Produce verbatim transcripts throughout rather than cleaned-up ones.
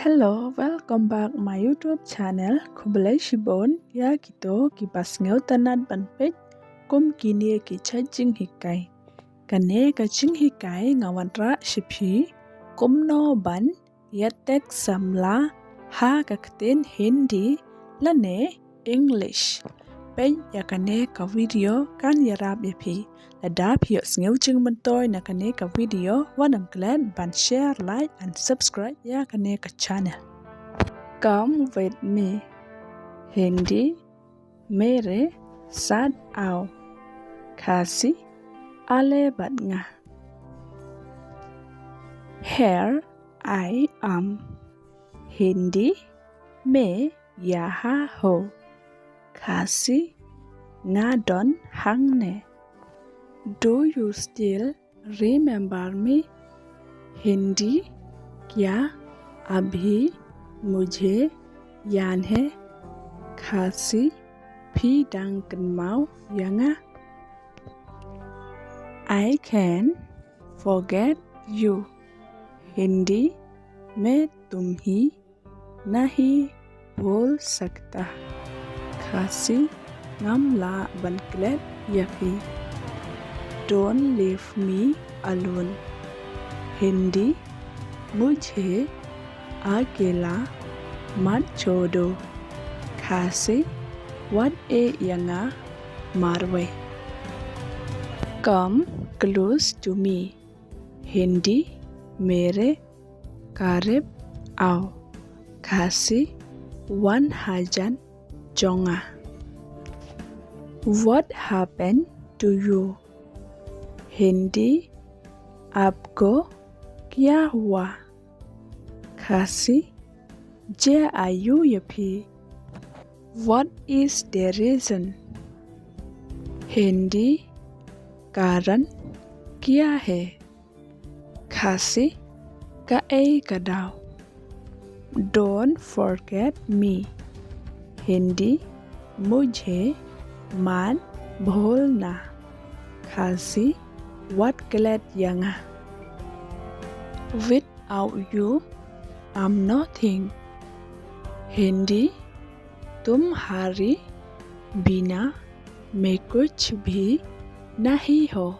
Hello, welcome back my YouTube channel. Khublei shibun ïa kito kiba sngewtynnat ban peit kum kine ki jinghikai. Kane ka jinghikai nga wanrah sha phi kumno ban ïa text samla ha ka ktien Hindi lane English. Peit ïa kane ka video kan ïarap ïa phi. Lada phi ïohsngew jingmyntoi na kane ka video, wat ym klet ban share, like and subscribe ïa kane ka channel. Come with me. Hindi, mere saath aao. Khasi, ale bad nga. Here I am. Hindi, main yahan hoon. Khasi, nga don hangne. Do you still remember me? Hindi, kya abhi mujhe yaad hai? Khasi, phi dang kynmaw ïa nga? I can't forget you. Hindi, main tumhe nahi bhul sakta. Khasi, ngam lah ban klet ïa phi. Don't leave me alone. Hindi, mujhe akela mat chhod do. Khasi, wat ïeh ïa nga marwei. Come close to me. Hindi, mere karib aao. Khasi, wan hajan jong nga. What happened to you? Hindi, aapko kya hua? Khasi, jia ayu ïa phi? What is the reason? Hindi, karan kya hai? Khasi, kaei ka daw? Don't forget me. Hindi, mujhe mat bhulna. Khasi, wat klet ïa nga. Without you, I'm nothing. Hindi, tumhare bina main kuch bhi nahi hoon.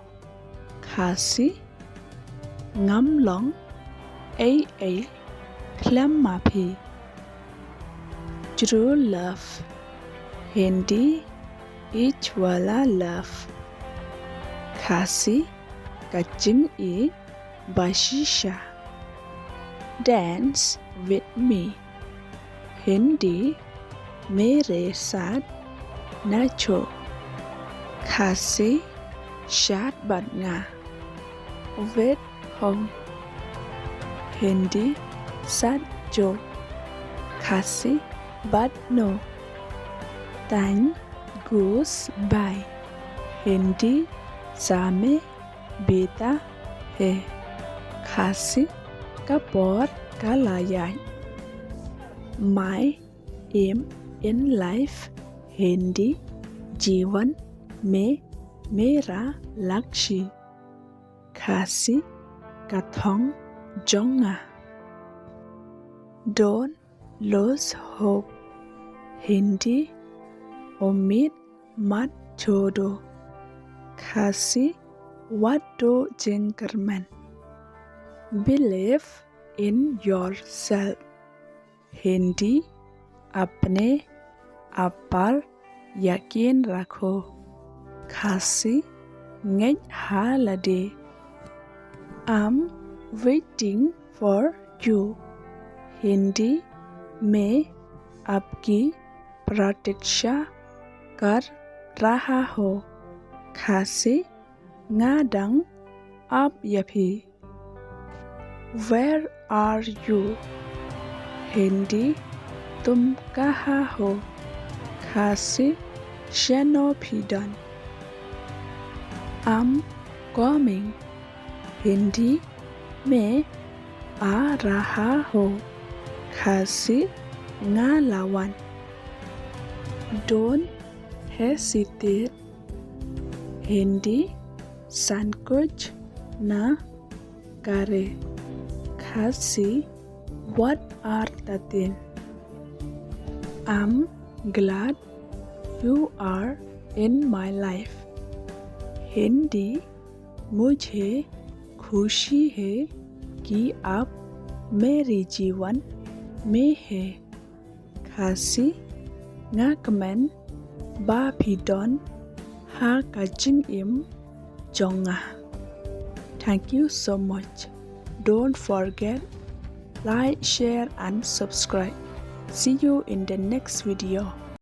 Khasi, ngam long ei ei khlem ma phi. True love. Hindi, ijh wala love. Khasi, ka jingïeit bashisha. Dance with me. Hindi, mere saath nacho. Khasi, shad bad nga. Wait home. Hindi, saath jo. Khasi, baat no. Tang goes by. Hindi, samay beeta hai. Khasi, ka por ka la ïaid. My aim in life. Hindi, jeevan mein mera lakshya. Khasi, ka thong jong nga. Don't lose hope. Hindi, umeed mat chhod do. Khasi, wat duh jingkyrmen. Believe in yourself. Hindi, apne aap par yakin rakho. Khasi, ngeit ha lade. I'm waiting for you. Hindi, main aapki pratiksha kar raha hoon. Khasi, nga dang ap ïa phi. Where are you? Hindi, tum kahan ho? Khasi, shano phi don? I'm coming. Hindi, main aa raha hoon. Khasi, nga la wan. Don't hesitate. Hindi, sankoch na kare. Khasi, What are thirteen? I'm glad you are in my life. Hindi, मुझे खुशी है कि आप मेरे जीवन में है। Khasi, nga kmen ba phi don ha ka jingim jong nga. Thank you so much. Don't forget, like, share and subscribe. See you in the next video.